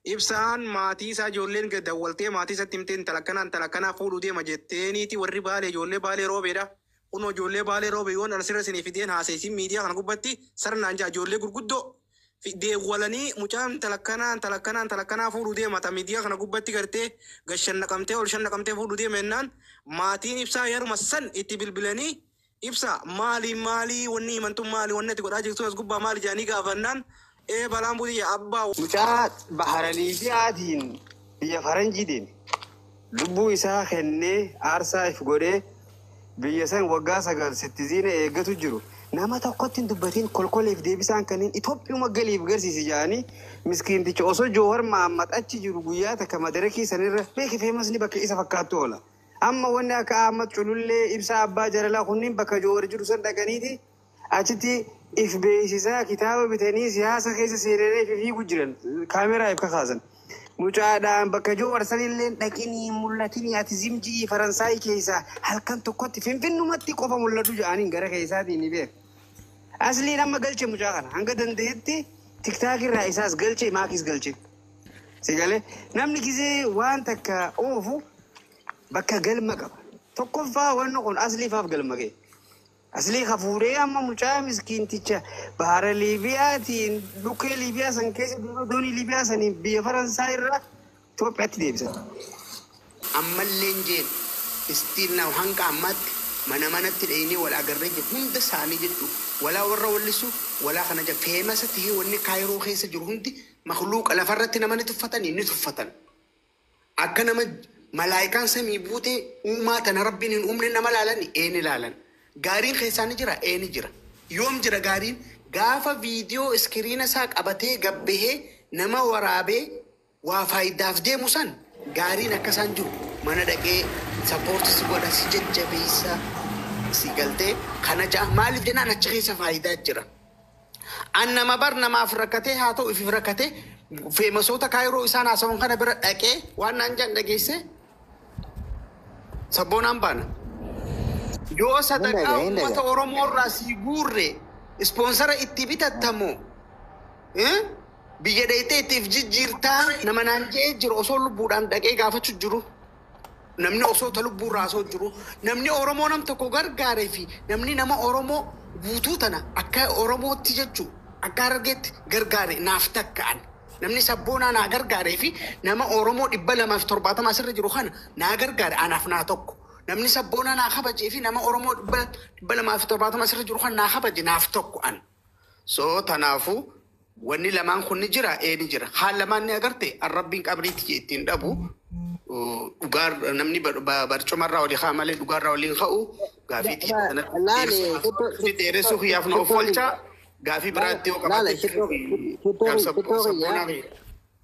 Ibsaan maatii isaa ijoolleen gad dawwaltee maatii isatti himtee intala akkanaa intala akkanaa fuudhuu deema jetteeniiti warri Baalee ijoollee Baalee Roobeedha. Kunoo ijoollee Baalee Roobee yoon asirra isinii fideen haaseesin miidiyaa kana gubbatti sarnaan jaa ijoollee gurguddoo deewwalanii mucaan intala akkanaa intala akkanaa intala akkanaa fuudhuu deema ta miidiyaa kana gubbatti gartee gad shannaqamtee ol shannaqamtee fuudhuu deema jennaan maatiin Ibsaa yeruma san itti bilbilanii Ibsa, Maali maali wanni himantu maali wanni ati godhaa jirtu as gubbaa maali jedhanii gaafannaan ee balaan buute jedha abbaa Mucaa bahara Liibiyaatiin biyya faranjii deeme. Lubbuu isaa kennee aarsaa if godhee biyya san waggaa 9 sittiziina eeggatu jiru. Nama tokkotti hin dubbatiin kolkoleef deebisaan kanneen Itoophiyuma galiif garsiisi jedhanii miskiinticha osoo Joohar Mahammad achi jiru guyyaa takka madarakii sanirra beeki feemasni bakka isa fakkaattu oola. Amma wanni akka Ahmad Culullee, Ibsaa Abbaa Jalalaa kunniin bakka Joowar jiru san dhaqaniiti achitti if beeysisaa kitaaba bitanii siyaasa keessa seenanii ifi fiigu jiran kaameraa if kakaasan. Mucaadhaan bakka Joowar sanillee hin dhaqinii hin mul'atinii ati zim ji'ii Faransaay keessaa halkan tokkotti Finfinnumatti qofa mul'adhu ja'aniin gara keessaatiin ni beeka. Asliin amma galche mucaa kana hanga dandahetti tiktaak irraa isaas galche maakis galche. Si galee namni gizee waan takka oofu bakka galma qaba. Tokkoffaa wanni kun Aslii faaf galma ga'e. Aslii ka fuudhee amma mucaa miskiinticha bahara Liibiyaatiin dhukkee Liibiyaa san keessa deemee doonii Liibiyaa saniin biyya Faransaay irraa Itoophiyaatti deebisan. Ammalleen jeen still now hanga ammaatti mana manatti dheeynee wal agarree jirra hunda isaanii jechuu walaa warra wallisu walaa kana ja feemasa tahee wanni kaayiroo keessa jiru hundi makhluuqa lafarratti nama ni tuffatanii ni tuffatan Akka nama malaayikaan samii buutee uumaa tana Rabbiin hin uumne nama laalani? Ee ni laalan. Gaariin keessaa ni jiraa? Ee ni jira. Yoom jira gaariin? Gaafa viidiyoo iskiriina isaa qabatee gad bahee nama waraabee waa faaydaaf deemu san gaariin akka isaan jiru mana dhaqee support si godha si jajjabeessa si galtee kana ja'a maaliif jennaan achi keessa faaydaa jira. An nama bar namaaf rakkatee haa ta'u ifiif rakkatee feemasoota kaayiroo isaan haasawan kana bira dhaqee waan naan jedhan dhageessee sabboonaan baana. Yoo Hin sadaqaa dhaga, hin uummata dhaga. Oromoo irraa sii guurre ispoonsara itti bitattamoo eh? biyya dheeytee itti if jijjiirtaa nama naan je'ee jiru osoo lubbuudhaan dhaqee gaafachu jiru. Namni osoo ta lubbuu irraa osoo jiru namni Oromoo nam tokko gargaaree fi namni nama Oromoo guutuu tana akka Oromootti jechu akka Harargeetti gargaare naaf takka an. Namni sabboonaa naa gargaaree fi nama Oromoo 270 asirra jiru kana naa gargaare anaaf naa tokko. Namni sabboonaa naa kabajee fi nama Oromoo 270 asirra jiru kana naa kabaje naaf tokko an. So tanaafu wanni lamaan kun ni jira ee ni jira. Haan lamaan ni agarte an rabbiin qabrii tiyya ittiin dhabu dhugaa namni barcumarraa oli ka'a malee dhugaarraa oli hin ka'u gaafii tiyya tanatti Laali dheeressuu dheeressuu kiyyaaf na of oolcha gaafii biraatti yoo laala qabaatte itti shittoo fufi shittoo gaaf shittoo kiyya sabboonaa kiyya.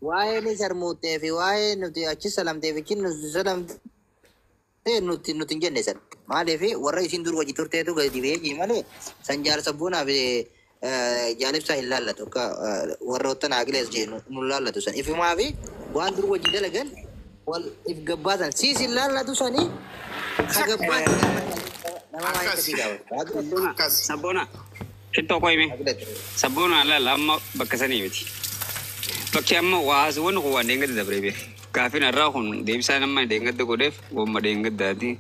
waa'ee ni sarmuuttee fi waa'ee nuti achi salamtee fi achi nuti salamtee nuti nuti hin jenne san maaliif warra isin dur wajji turteetu gadi ba'ee jee malee san jaarsa buunaa fi jaalibsaa hin laallatu akka warroottan haaqilees jee nu laallatu san ifumaa fi waan dur wajji dalagan wal if gabbaasan siis hin laallatu sani ka gabbaasan nama maal Akkas. akkasii gaafata. Sabboona, Akkas. sabboona, xiqqoo qoyme. Sabboona laala amma bakka sanii miti. Bakki amma waa haasawwan kun waan dheengadda dabree beek. Gaaffiin har'aa kun deebisaan amma dheengadda godheef wamma dheengaddaati.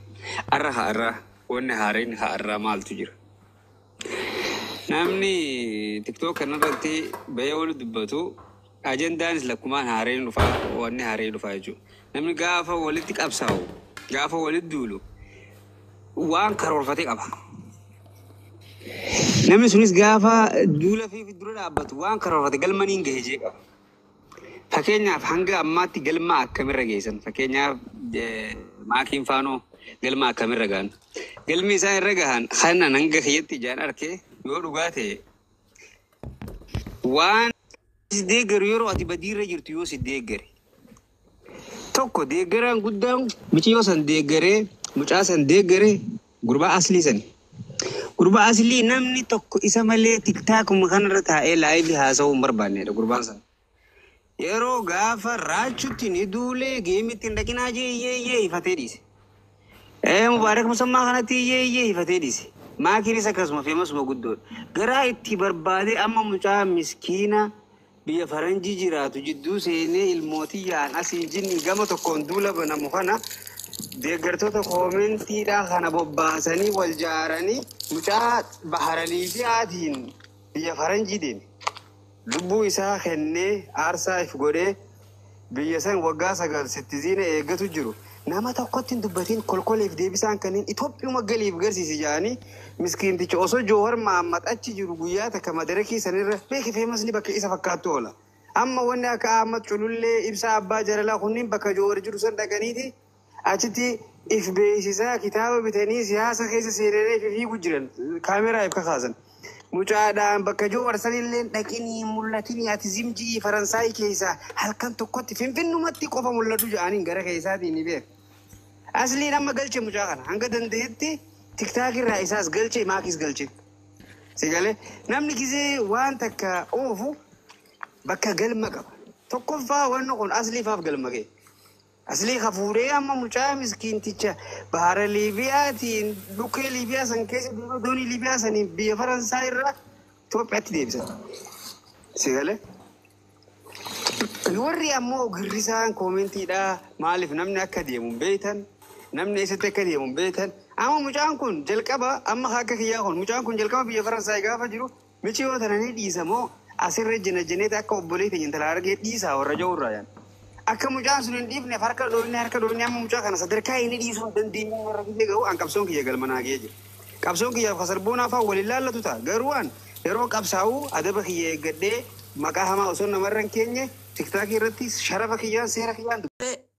Har'a har'a wanni haareen har'aa maaltu jira? Namni TikTok kanarratti bahee wal dubbatu ajandaanis lakkumaan haareen dhufaa wanni haareen dhufaa jechuudha. Namni gaafa walitti qabsaa'u gaafa walitti duulu waan karoorfate qaba. Namni sunis gaafa duula fi dura dhaabbatu waan karoorfate galma niin gahe jee qaba. Fakkeenyaaf hanga ammaatti galma akkamirra geessan? Fakkeenyaaf maakiin faanoo galma akkamirra gahan? Galmi isaan irra gahan kanan hanga kiyyatti ijaan arke yoo dhugaa ta'e waan si deeggaru yeroo ati badiirra jirtu yoo si deeggare tokko deeggaraan guddaan mucayyoo san deeggaree mucaa san deeggaree gurbaa aslii sani. Gurbaa aslii namni tokko isa malee tiktaakuma kanarra taa'ee laayivii haasa'uu hin barbaannedha gurbaan san. Yeroo gaafa raachutti ni duulee geemitti hin dhaqinaa jee iyyee iyyee ifatee dhiise. Ee Mubaarak Musammaa kanatti iyyee iyyee ifatee dhiise. Maakiinis akkasuma feemasuma guddoodha. Garaa itti barbaadee amma mucaa miskiina Biyya faranjii jiraatu jidduu seenee ilmootii yaa'an asiin jinni gama tokkoon duula banamu kana deeggartoota koomentiidhaa kana bobbaasanii wal jaaranii mucaa bahara Liibiyaatiin biyya faranjii deeme. Lubbuu isaa kennee aarsaa if godhee biyya san waggaa 9 sittiziina eeggatu jiru. Nama tokkotti hin dubbatiin kolkoleef deebisaan kanneen Itoophiyuma galiif garsiisi jedhanii miskiinticha osoo Joohar Mahammad achi jiru guyyaa takka madarakii sanirra beeki feemasni bakka isa fakkaattu oola. Amma wanni akka Ahmad Culullee ibsaa abbaa jalalaa kunniin bakka Joohar jiru san dhaqaniiti achitti if beeksisaa kitaaba bitanii siyaasa keessa seenanii fi fiigu jiran kaameraa if kakaasan. Mucaadhaan bakka Joohar sanillee dhaqinii mul'atinii ati zimjii Faransaay keessaa halkan tokkotti finfinnumatti qofa mul'atu jedhaniin gara keessaatiin ni beeka. Asliin amma galche mucaa kana hanga danda'etti tiktaak irraa isaas galche maakis galche. Sigalee namni gisee waan takka oofu bakka galma qaba. Tokkoffaa wanni kun asliifaaf galma ga'e. Aslii hafuuree amma mucaa miskiinticha bahara Liibiyaatiin dhukkee Liibiyaa san keessa doonii Liibiyaa saniin biyya Faransaay irraa Itoophiyaatti deebisan. Sigalee. Warri ammoo girrisaan koomentiidhaa maaliif namni akka deemu hin beektan namni eessatti akka deemu hin beektan amma mucaan kun jalqaba amma akka kiyyaa kun mucaan kun jalqaba biyya Faransaay gaafa jiru michi yoo tana ni dhiisa moo asirra jina jineeta akka obbolee ta'e intala argee dhiisaa warra jawurraa yaan. Akka mucaan sun hin dhiifneef harka dhoofne amma mucaa kana sadarkaa inni dhiisuu hin dandeenye warra gisee ga'u an qabsoon kiyya galma naa ga'ee jira. Qabsoon kiyyaaf kasarboonaa fa'aa waliin laallatu ta'a garuu an yeroo qabsaa'u adaba kiyya eeggadhee maqaa hamaa osoo namarra hin keenye tiktaakii irratti sharafa kiyyaan seera kiyyaan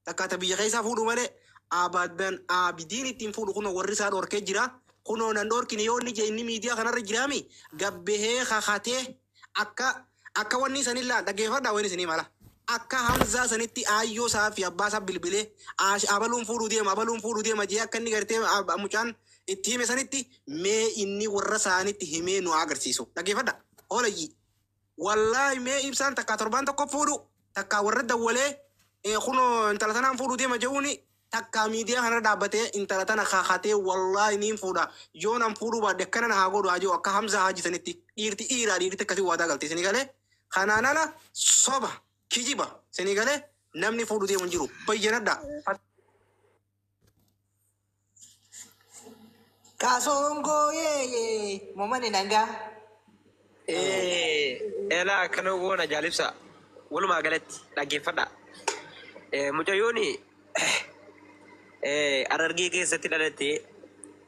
Takkaata biyya keessaa fuudhu malee abadan abidiin ittiin fuudhu kunoo warri isaa dhorkee jira. Kunoo nan dhorkine yoo inni inni miidiyaa kanarra jiraami gabbehee kakatee akka akka wanni sanillaa dhaggeeffadhaa wanni isinii mala. Akka Hamzaa sanitti aayyoo isaa fi abbaa isaa bilbilee abaluun fuudhuu deema jee akka inni gartee mucaan itti hime sanitti mee inni warra isaanitti himee nu agarsiisu. Dhaggeeffadhaa. Oolayyi. Wallaahi mee ibsaan takka torbaan tokko fuudhu takka warra dawwalee kunoo intala tanaan fuudhuu deema jehuuni takka miidiyaa kanarra dhaabbatee intala tana kakatee wallaahi niin fuudha yoo nan fuudhuu baadhe akkana na haa godhu haa jiru akka Hamzaa Haaji sanitti dhiirti dhiiraa dhiirti akkasii waadaa galte isinii galee kanaan ala soba kijiba isinii galee namni fuudhuu deemu hin jiru bayyanadha. Kasongo yeye momani nanga. Elaa akkana goona jaalibsa walumaa galatti dhaggeeffadha. Mucayyoon Harargee keessatti dhalatte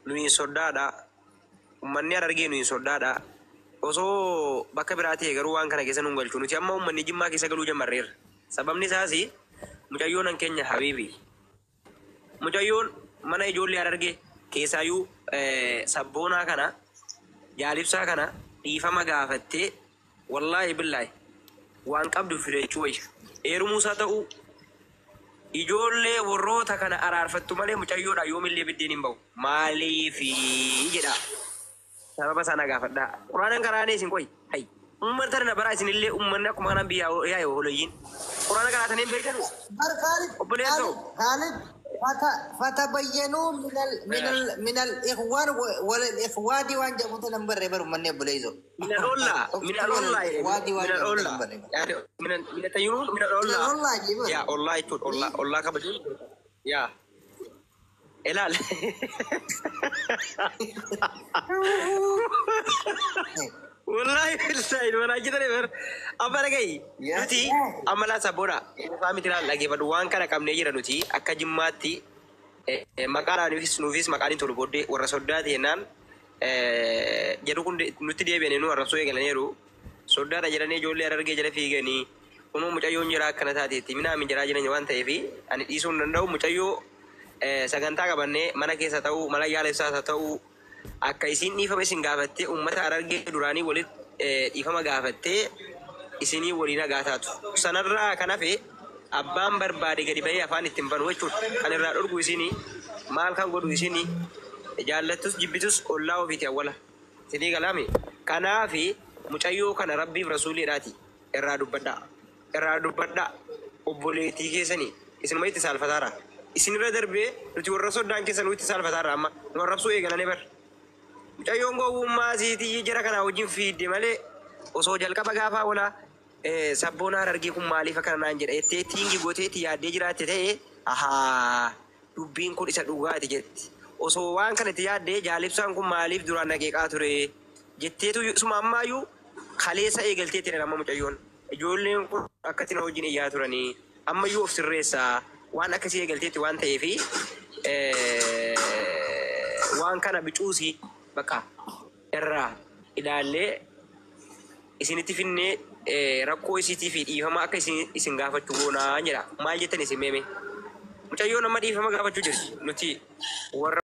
nuyi soddaadha. Uummanni Harargee nuyi soddaadha. Osoo bakka biraa ta'e garuu waan kana keessa nu hin galchu. Nuti amma uummanni Jimmaa keessa galuu jalqabneerra. Sababni isaas mucayyoon an keenya habiibi. Mucayyoon mana ijoollee Harargee keessaayyuu sabboonaa kana jaalibsaa kana dhiifama gaafattee wallaahi billaahi waan qabdu fidachuu wayya. Heerumuusaa ta'uu ijoollee warroota kana araarfattu malee mucayyoodha yoomillee biddeen hin ba'u. Maaliifi jedha. Sababa sana gaafadhaa. Quraanan karaanee isin qoyi. Hay. Uummata tana baraa isinillee uummanni akkuma kanaan biyya yaa'e holoyyiin. Quraana karaatanii hin beekanu. Bar Khalid Obboleessoo. Khalid fatabayyanu min al ikhwan wal ikhwati waan jedhamutu nan barree baru manni obboleessoo. Min al-olla. Min al-olla. Ikhwati waan Min jedhamutu al-olla. nan barree. Yaani min tayyuun min al-olla. Min al-olla jechuudha. Yaa ollaa jechuudha. Ollaa ollaa kabajuun. Yaa. Ilaal. Wallahi billahi mana jitane ber. Amma dhagahi. Nuti amma laa sabboona. Qofaa miti laal dhaggeeffadhu waan kana qabnee jira nuti akka Jimmaatti maqaadhaan nuufis maqaan hin tolu booddee warra soddaa ta'ennaan jedhu kun nutti deebi'anii nu arrabsoo eegalaniiru. Soddaadha jedhanii ijoollee Harargee jala fiiganii kunoo mucayyoon jira akkana taateetti minaa jiraa jiran waan ta'eef ani dhiisuu hin danda'u mucayyoo sagantaa qabannee mana keessa ta'uu mana yaala ibsaas haa ta'uu akka isin dhiifama isin gaafattee uummata Harargee duraanii walitti dhiifama gaafattee isinii waliin nagaa taatu. Sanarraa kan hafe abbaan barbaade gadi bahee afaan ittiin banu jechuudha. Kan irraa dhorgu isinii maal kan godhu isinii jaallattus jibbitus ollaa ofiiti awwala. Isinii galaami. Kanaafi mucayyoo kana rabbiif rasuuliidhaati irraa dubbadhaa. Irraa dubbadhaa obboleettii keessanii isinuma itti saalfataara. Isinirra darbee nuti warra soddaan keessan nuti saalfataara amma nu arrabsuu eegalanii bara. Mucayyoon gowwummaa siitii jara kanaa wajjin fiidde malee osoo jalqaba gaafaa oolaa Sabboonaa Harargee kun maaliif akkana naan jedha jettee tiingi gooteetti yaaddee jiraatte ta'e, ahaa, dubbiin kun isa dhugaati jetti. Osoo waan kana itti yaaddee jaalibsaan kun maaliif duraan naqeeqaa ture jetteetu suma ammaayyuu kaleessa eegalteetti nama mucayyoon. Ijoolleen kun akkatti na wajjin iyyaa turanii ammayyuu of sirreessaa waan akkasii eegalteetti waan ta'eefi waan kana bicuusi bakka irraa ilaallee isinitti finnee rakkoo isiitii fi dhiifama akka isin gaafachuu goonaa jedha. Maal jettan isin meeme? Mucayyoon amma dhiifama gaafachuu jirti. Nuti warra